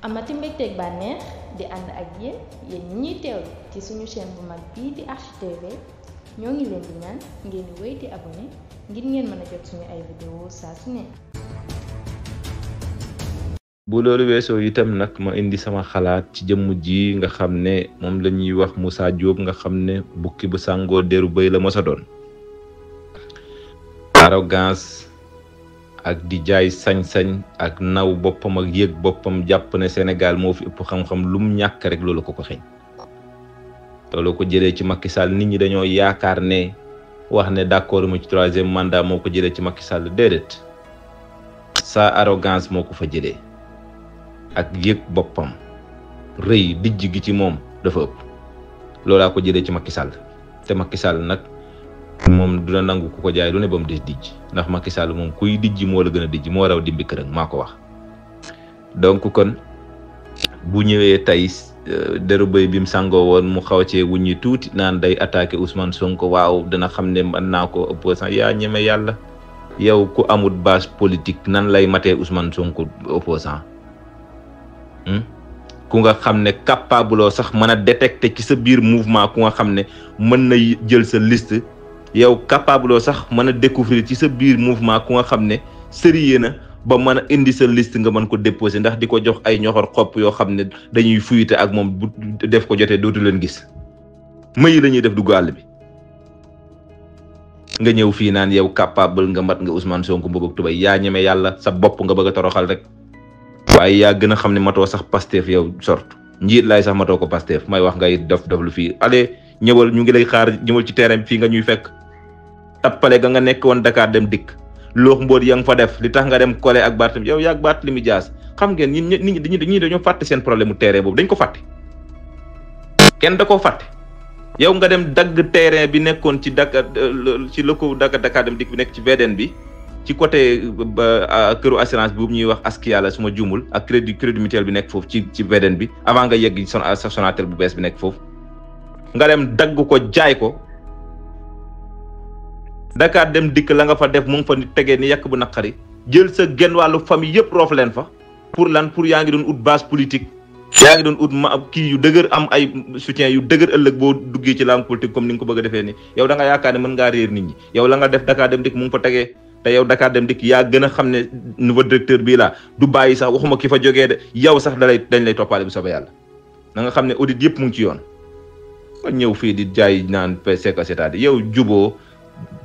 amati mbégteeg bànneex di ànd ak yéen ñi ñuy teewlu ci suñu chaîne bu mag bii di Archi TV ñoo ngi leen di ñaan ngeen di wéy di abonné ngir ngeen mën a jot suñu ay vidéo saa su ne. bu loolu weesoo itam nag ma indi sama xalaat ci jëmm ji nga xam ne moom la ñuy wax Moussa Diop nga xam ne bukki bu sàngoo deru bëy la mos a doon. arrogance ak di jaay sañ-sañ ak naw boppam ak yëg boppam jàpp ne Sénégal moo fi ëpp xam-xam lum ñàkk rek loolu ko xeeñ loolu ko jëlee ci Macky Sall nit ñi dañoo yaakaar ne wax ne d'accord mu ci 3e mandat moo ko jëlee ci Macky Sall déedéet sa arrogance moo ko fa jëlee ak yëg boppam rëy dijj gi ci moom dafa ëpp loolaa ko jëlee ci Macky Sall te Macky Sall nag moom dina nangu ku ko jaay lu ne ba mu des dijj ndax Macky Sall moom kuy dijj moo la gën a dijj moo raw dimbi kërëng maa ko wax. donc kon bu ñëwee tey deru bëy bi mu sàngoo woon mu xaw cee wuññi tuuti naan day attaqué Ousmane Sonko waaw dina xam ne mën naa ko opposant yaa ñeme yàlla yow ku amul base politique nan lay matee Ousmane Sonko opposant ku nga xam ne capable sax mën a détecter ci sa biir mouvement ku nga xam ne mën na jël sa liste. yow capable sax mën a découvrir ci sa biir mouvement ku nga xam ne sérieux na ba mën a indi sa liste nga mën ko déposer ndax di ko jox ay ñoxor xopp yoo xam ne dañuy fuyute ak moom bu def ko jotee dootu leen gis mayi la ñuy def dugg àll bi nga ñëw fii naan yow capable nga mat nga Ousmane Sonko mbubb ak tubay yaa ñeme yàlla sa bopp nga bëgg a toroxal rek waaye yaa gën a xam ne matoo sax Pastef yow sort njiit laay sax matoo ko Pastef may wax ngay def lu fii allez ñëwal ñu ngi lay xaar ñëwal ci terrain bi fii nga ñuy fekk tappale ga nga nekk woon Dakar dem dikk loox mbóot ya nga fa def li tax nga dem collé ak Barthélémy yow yaa ak Barthélémy Dias xam ngeen nit ñi dañoo fàtte seen problème mu terrain boobu dañ ko fàtte kenn da koo fàtte yow nga dem dagg terrain bi nekkoon ci Dakar ci loko Dakar dem dikk bi nekk ci VDN bi ci côté këru assurance boobu ñuy wax Askia la suma juumul ak crédit mutuel bi nekk foofu ci VDN bi avant nga yegg Sonatel bu bees bi nekk foofu nga dem dagg ko jaay ko Dakar dem dikk la nga fa def mu ngi fa tegee ni yàq bu naqari jël sa genn wàllu famille yëpp roof leen fa pour yaa ngi doon ut base politique yaa ngi doon ut kii yu dëgër am ay soutien yu dëgër ëllëg boo duggee ci langue politique comme ni nga ko bëgg a defee ni yow da nga yaakaar ne mën ngaa réer nit ñi yow la nga def Dakar dem dikk mu ngi fa tegee te yow Dakar dem dikk yaa gën a xam ne nouveau directeur bii laa du bàyyi sax waxuma ki fa jógee de yow sax dañ lay toppaale bu soobee yàlla na nga xam ne audit yëpp mu ngi ci yoon nga ñëw fii di jaay naan PCK c'est-à-dire yow juboo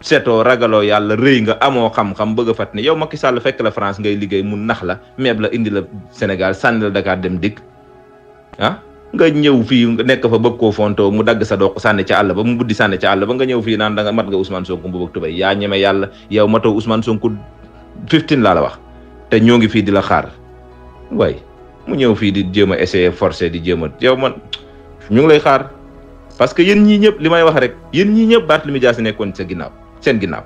setoo ragaloo yàlla rëy nga amoo xam-xam bëgg a fat ne yow Macky Sall fekk la France ngay liggéey mu nax la meeb la indi la Sénégal sànni la Dakar dem dikk ah nga ñëw fii nga nekk fa bëgg koo fontoo mu dagg sa doq sànni ca àll ba mu buddi sànni ca àll ba nga ñëw fii naan da nga mat nga Ousmane Sonko mbubb ak tubay yaa ñeme yàlla yow matoo Ousmane Sonko 15 laa la wax te ñoo ngi fii di la xaar waaye mu ñëw fii di jéem a essayer forcer di jéem a yow man ñu ngi lay xaar parce que yéen ñii ñëpp li may wax rek yéen ñii ñëpp Barthélémy Dias nekkoon sa ginnaaw seen ginnaaw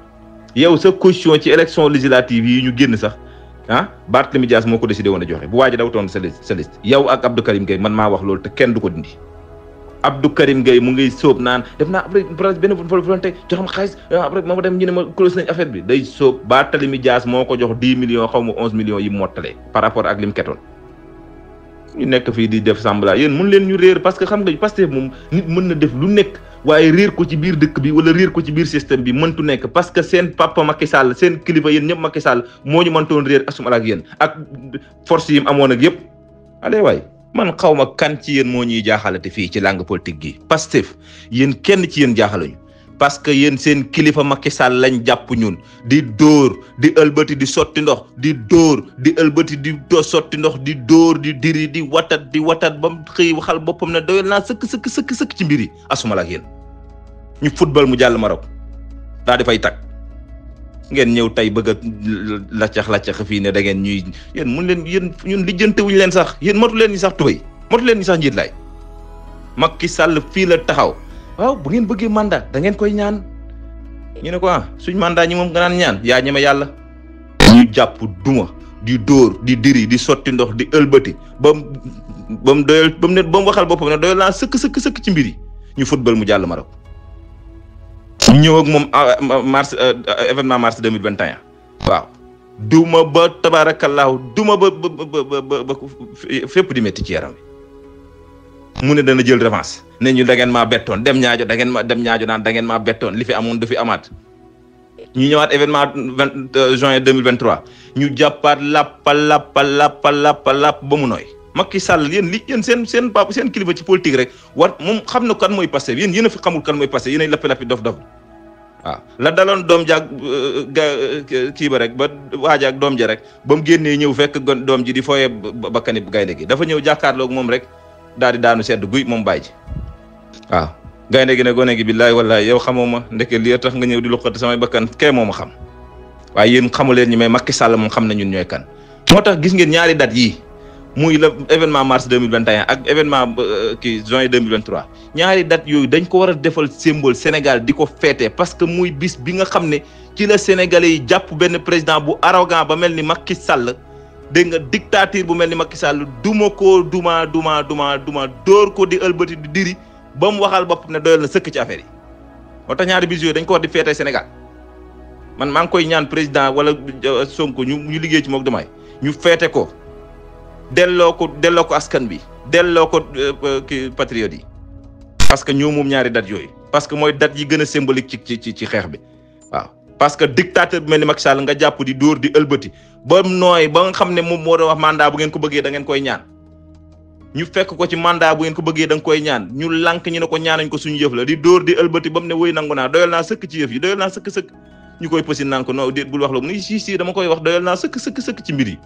yow sa caution ci élection législative yi ñu génn sax Barthélémy Dias moo ko décidé woon a joxe bu waaj a dawtoon sa liste yow ak Abdou Karim Gueye man maa wax loolu te kenn du ko dindi Abdou Karim Gueye mu ngi sóob naan def naa après benn volonté joxam xaalis après moo dem ñu ne ma close nañ affaire bi day sóob Barthélémy Dias moo ko jox 10 millions xaw ma 11 millions yi mottalee par rapport ak lim ketoon ñu nekk fii di def semblant yéen mën leen ñu réer parce que xam nga Pastef moom nit mën na def lu nekk waaye réer ko ci biir dëkk bi wala réer ko ci biir système bi mëntu nekk parce que seen papa Macky Sall seen kilifa yéen ñëpp Macky Sall moo ñu mëntoon réer asuma ak yéen ak force yi mu amoon ak yëpp allez waay man xaw ma kan ci yéen moo ñuy jaaxalate fii ci langue politique gi Pastef yéen kenn ci yéen jaaxaluñu parce que yéen seen kilifa Macky Sall lañ jàpp ñun di dóor di ëlbati di sotti ndox di dóor di ëlbati di sotti ndox di dóor di diri di watat ba mu xëy waxal boppam ne doyal naa sëkk ci mbir yi asuma la ak yéen ñu football mu jàll Maroc daa di fay tag ngeen ñëw tey bëgg a laccax fii ne da ngeen ñuy yéen mun leen yéen ñun lijjantewuñu leen sax yéen matu leen ñi sax tubay matu leen ñi sax njiit laay Macky Sall fii la taxaw waaw bu ngeen bëggee mandat da ngeen koy ñaan ñu ne ko suñ mandat ñi moom nga naan ñaan yaa ñeme yàlla ñu jàpp duma di dóor di diri di sotti ndox di ëlbati ba mu doyal ba mu waxal boppam ne doyal naa sëkk ci mbir yi ñu football mu jàll Maroc ñu ñëw ak moom mars événement mars 2021 waaw duma ba tabaarakallaahu duma ba fépp di métti ci yaram bi mu ne dana jël revanche ne ñu da ngeen maa bettoon dem ñaajo da ngeen ma dem ñaajo naan da ngeen maa bettoon li fi amoon du fi amaat ñu ñëwaat événement juin 2023 ñu jàppaat lapp ba mu nooy Macky Sall yéen seen papa seen kilifa ci politique rek war moom xam na kan mooy Pastef yéen a fi xamul kan mooy Pastef yéen ay lappi dof waaw la daloon doom jaag kii ba rek ba waaja ak doom ja rek ba mu génnee ñëw fekk doom ji di fooyee bakkani gaynde gi dafa ñëw jàkkaarloog moom rek daal di daanu sedd guy moom bàyyi ji waaw gaynde gi ne gone gi billaay wallaay yow xamoo ma ndeke lii tax nga ñëw di luqati samay bakkan kee moo ma xam waaye yéen xamu leen ñi mais Macky Sall moom xam na ñun ñooy kan moo tax gis ngeen ñaari date yii muy le événement mars 2021 ak événement kii juin 2023 ñaari date yooyu dañ ko war a defal symbole Sénégal di ko féete parce que muy bis bi nga xam ne ci la Sénégalais yi jàpp benn président bu arrogant ba mel ni Macky Sall dégg nga dictature bu mel ni Macky Sall duma dóor ko di ëlbati di diri ba mu waxal boppam ne doyal na sëkk ci affaire yi moo tax ñaari bis yooyu dañ ko war di féete Sénégal man maa ngi koy ñaan président wala Sonko ñu liggéey ci mook Diomaye ñu féete ko delloo ko askan bi delloo ko kii patriote yi parce que ñoo moom ñaari date yooyu parce que mooy date yi gën a symbolique ci xeex bi waaw parce que dictateur bu mel ni Macky Sall nga jàpp di dóor di ëlbati ba nooy ba nga xam ne moom moo doon wax mandat bu ngeen ko bëggee da ngeen koy ñaan ñu fekk ko ci mandat bu ngeen ko bëggee da nga koy ñaan ñu lànk ñu ne ko ñaanañ ko suñu yëf la di dóor di ëlbati ba mu ne woy nangu naa doyal naa sëkk ci yëf yi doyal naa sëkk ñu koy pësi naan ko non déet bul wax la mu ni si dama koy wax doyal naa sëkk ci mbir yi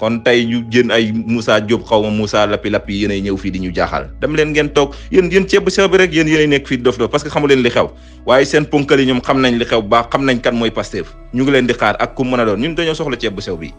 kon tey ñu jën ay Moussa Diop xaw ma Moussa lappi yéenay ñëw fii di ñu jaaxal dem leen ngeen toog yéen ceeb bu sew bi rek yéenay nekk fii dof parce que xamu leen li xew waaye seen ponkal yi ñoom xam nañ li xew baax xam nañ kan mooy Pastef ñu ngi leen di xaar ak ku mën a doon ñun dañoo soxla ceeb bu sew bi